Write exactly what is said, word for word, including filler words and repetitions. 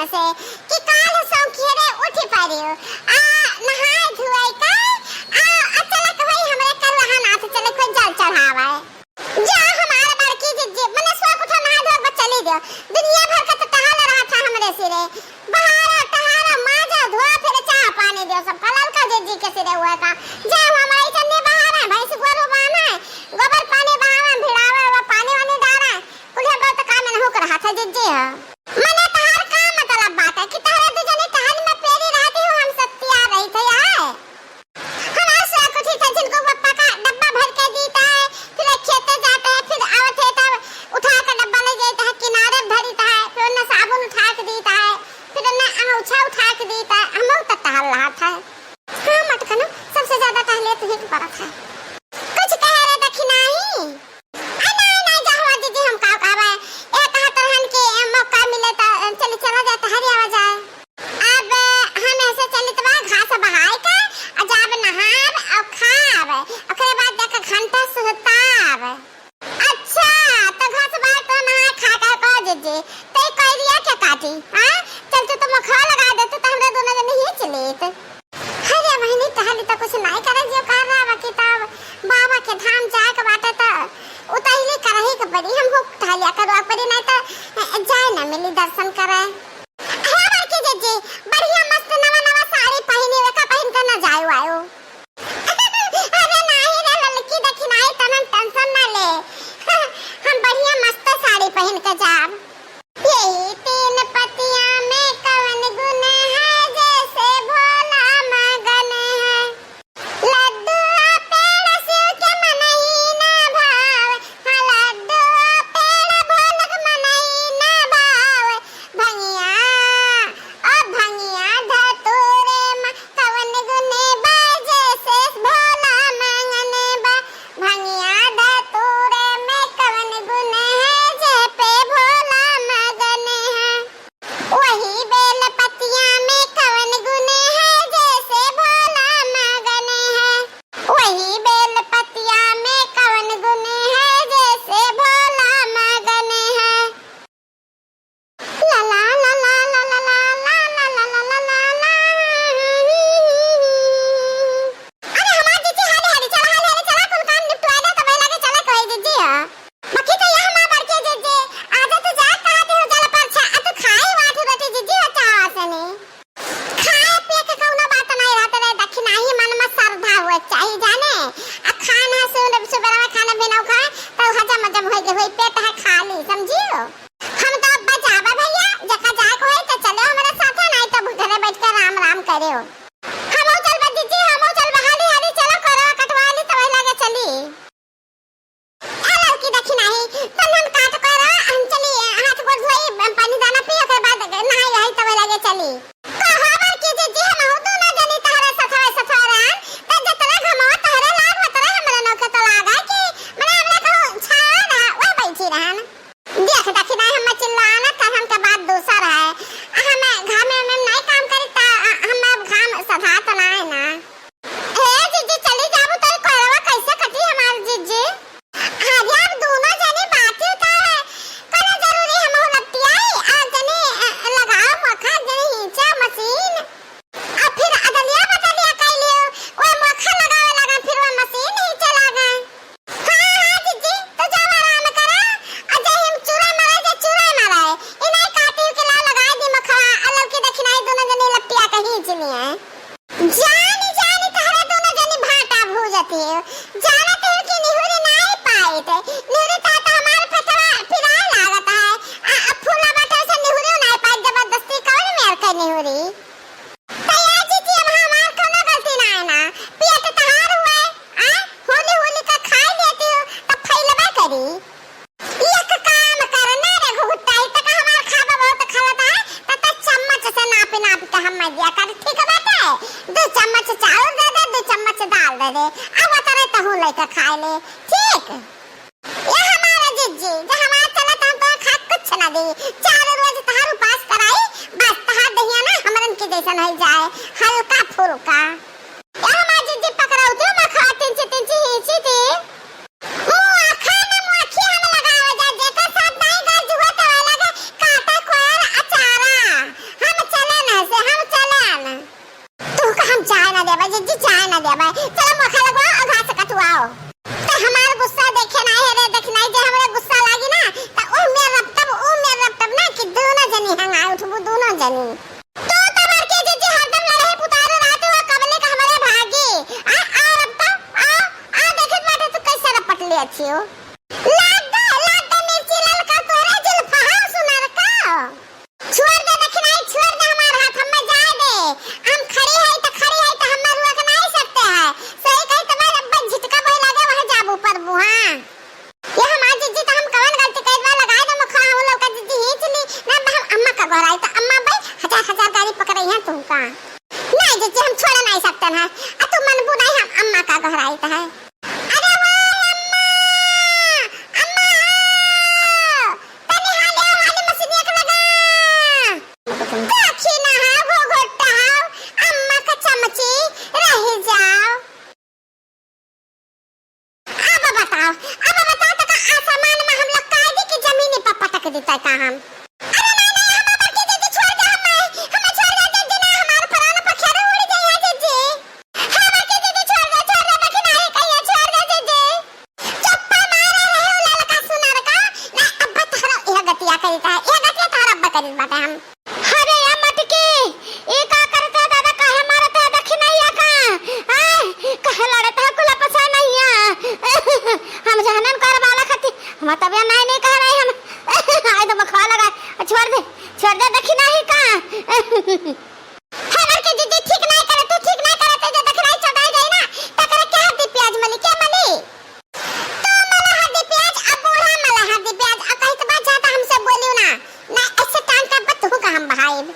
से कि काल सौंखियरे उठि परियो, आ नहाय धुआय का, आ, आ चलक भाई हमरे करुआ नाथ चले कोई जल चढ़ावे। जा हमार बड़की जिज्जी, मने सुबह उठा नहा धो के चली दियो। दुनिया भर का तो टहल रहा था हमरे सिरे। बहारा, टहारा, माजा, धोआ, फिर चाह पानी दियो। सब कलल का जिज्जी के सिरे हुआ था। जा हमारी चन्नी बहारा, भैंस गोरू बाना, गोबर पानी बहावा, भिड़ावा, वो पानी वानी डाला। कुल बात का मन हुक रहा था जिज्जी हो। मने तहार का मतलब बात है कि तहरा दू जने टहल में पेरी रहती हो, हम सब तैयार रही थे यार। हमार सुआ कुठी था, जिनको वो पका डब्बा भर के दीता है, फिर खेते जाते हैं, फिर आवत है तब उठा के डब्बा ले जाता है, किनारे धरीता है, फिर उन्हें साबुन उठा के दीता है, फिर उन्हें अमौछा उठा के दीता है, हम तो टहल रहा था। हाँ मटकनो, सबसे ज्यादा टहले तुही के पड़त है। कुछ कहे रे दखिनाही? आ, नाहीं, नाहीं, जा हुआ दीदी, हम का कहबे? ए, कहत रहन कि ए, मौका मिले त, ए, चली, चला जाए, त हरियावा जाए। अब, ए, हम ऐसे चली त बा, घास बहाए के, आ जाब नहाब, और खाब, ओकरे बाद जाके घंटा सुहताब। अच्छा, त घास बहाए के नहा खा के कह दीदी, त ई कैरिया के काटी, हाँ? चल, तू तो मुखवा लगा दे, तू तो हमरा दोनों जने ही चलीत। अरे बहिनी, टहली त कुछ नाहीं करे, जो कर रहा बाकी तब बाबा के धाम जाए के बाटे त उतैली करही के पड़ी, हम हुक टहलिया करवा पड़ी, नाहीं त, ए, जाए ना मिली दर्शन करे। हे बड़की जिज्जी, बढ़िया मस्त नवा नवा साड़ी पहिनी, एका पहिन के ना जाए आयो। अरे नाहीं रे ललकी, देखी नाहीं, तनन tension ना ले। हम बढ़िया मस्त साड़ी पहिन के जाब। यही तीन पतिया में कवन गुण है, जैसे भोला मगन है। लड्डू आ पेड़ा शिव के मनई ना भावे, हाँ, लड्डू आ पेड़ा भोला के मनई ना भावे। भंगिया, ओ भंगिया धतूरे मा कवन गुण बा, जैसे भोला मगन बा। भंगिया धतूरे में कवन गुण है, जे पे भोला मगन है। वही बेल पतिया में कवन गुण है, जैसे भोला मगन है। वही बेल पतिया में कवन गुण है, जैसे भोला मगन है। ला ला ला ला ला ला ला ला ला ला ला ला ला। अरे हमार जीजी, हाली हाली चला, हाली हाली चला, कुल काम निपटवा दे, तब लगे चला कहे जीजी है। बाकी तो यह हमार बड़के जीजी, आजा तू जा कहा दे हो जल पर छा, आ तू खाए वाट रोटी जीजी हो चाह से नहीं। खाए पिए के कौनो बात नहीं रहत रे, दखिनाही मन में श्रद्धा हुए चाही जाने। आ खाना सुन सुबह खाना बिना खाए तो हजम हजम होई के होई, पेट है खाली, समझियो। हम तो अब बचावा भैया, जका जाए को होई तो चलो हमारे साथे, नहीं तो घरे बैठ के राम राम करियो। हम चल बा जीजी, हम चल बा, हाली हाली चलो, करवा कटवा ली तब लगे चली। ए लड़की दखिनाही, तन हम काट कर हम चली, हाथ गोड़ धोई, पानी दाना पी, ओकर बाद नहाई आई तब लगे चली। कहो बड़की जीजी, हम हूँ दोनों जनी तहरे सथवा सथवा रहन, त जतरा घमवा तहरे लाग, ओतरा हमरा नौके तो लागा कि मने हमरा कहूँ छाया ना, वह बैठी रहन। देख दखिनाही, हम चिल्लाना, तब हमके बात दूसर है। हम घामे में नहीं काम करी, त हम अब घाम सधा तो ना है ना। ए जीजी, चली जाबू तो ई कोयरवा कैसे कटी हमार जीजी? अरे अब दोनों जनी बाती उतारे, कौनो जरूरी हम लपटियाई, आ जनी, अ, लगाओ मोखा, जनी हिंचा मशीन। आ फिर अदलिया बदलिया कई लियो, वो मोखा लगावे लगा, फिर वो मशीन हिंचे लगा। हाँ, हाँ जीजी, तू जाओ आराम करा, आ जे हम चूरा मारे, जे चूरा मारे, इनाई काटी के ला लगाई दी मोखवा, आ लड़की दखिनाही दोनों जनी लपटिया के हिंच लिए। जानी जानी तहरा दोनों जनी भाटा भूजती हो। जानत हो कि निहुरी नाई पाइत। निहुरी ता तो हमार फटवा पिराए लागत है। आ, आ फूला बाटे से निहुरी नाई पाइत, जबरदस्ती कौन मेर के निहुरी? तैया जीजी, अब हमार कोनो गलती नाई ना। पियत तहार हुए, आ? होली होली का खाई लेती हो, तब फैलबा करी। एक काम कर ना रे घुघुटाई, तक हमार खाबा बहुत खलत है, त, त चम्मच से नापी नापी के हम दिया कर, ठीक बाटे? दो चम्मच चाउर दे दे, दो चम्मच दाल दे दे, अब उतरे तहूँ लेके खाए ले, ठीक? ये हमारा जिज्जी, जे हमार चलत हम तो खा कुछ ना दी, चार रोज तहार उपास कराई, बस तहार दहिया ना हमरन के जैसन हो जाए, हल्का फुल्का। ए हमार जिज्जी पकड़ौती मोखवा तिंची तिंची हिंची थी। मोखा न मोखी हम लगावे जा, जेकर साथ नाई गरज हुआ तवे लगे काटे कोयल अचारा। नहीं जीजी, हम छोड़ नहीं सकते हैं। आ तू मनबू नहीं, हम अम्मा का गोहराइत है। अरे वो अम्मा, अम्मा हो, तनी हाली आओ, हाली मशीनिया के लगा। दखिना है, घुघुट्टा है, अम्मा का चमची रही जाओ। अब बताओ, अब बताओ तो का आसमान में हम लोग कायदे की जमीन पर पटक देता का हम? अरे नहीं, नहीं, हम बड़की दीदी छोड़ दे, हम, हम छोड़ दे, दीदी ना, हमार प्राण पखेरु उड़ जाइए, दीदी। हाँ, बड़की दीदी छोड़ दे, छोड़ दे, बड़की नहीं कहिए, छोड़ दे, दीदी। चुप्पा मारे रहे हो ललका सुनर का, ना अब तोहरा यह गतिया करीता है, यह गतिया तोहरा अब करीत बाटे हम। अरे या मटकी, ई का करत है दादा, काहे मारत है दखिनैया का? आय, काहे लड़त है कुल पसैनैया? हम जहनन कर बाला खाती, हम तबिया नहीं, नहीं कह रहे हम। आय तो बखवा लगा, छोड़ दे, छोड़ दे दखिनैया का। हमर के दीदी ठीक नहीं करे, तू ठीक नहीं करे, ते जे दखिनैया चढ़ाई जाई ना, तकरे के हरदी प्याज मली, के मली? तू मला हरदी प्याज, अब बूढ़ा मला हरदी प्याज, अब कहित बा ज्यादा हमसे बोलियो ना, ना ऐसे टांग का बत हूँ का हम बहाइब।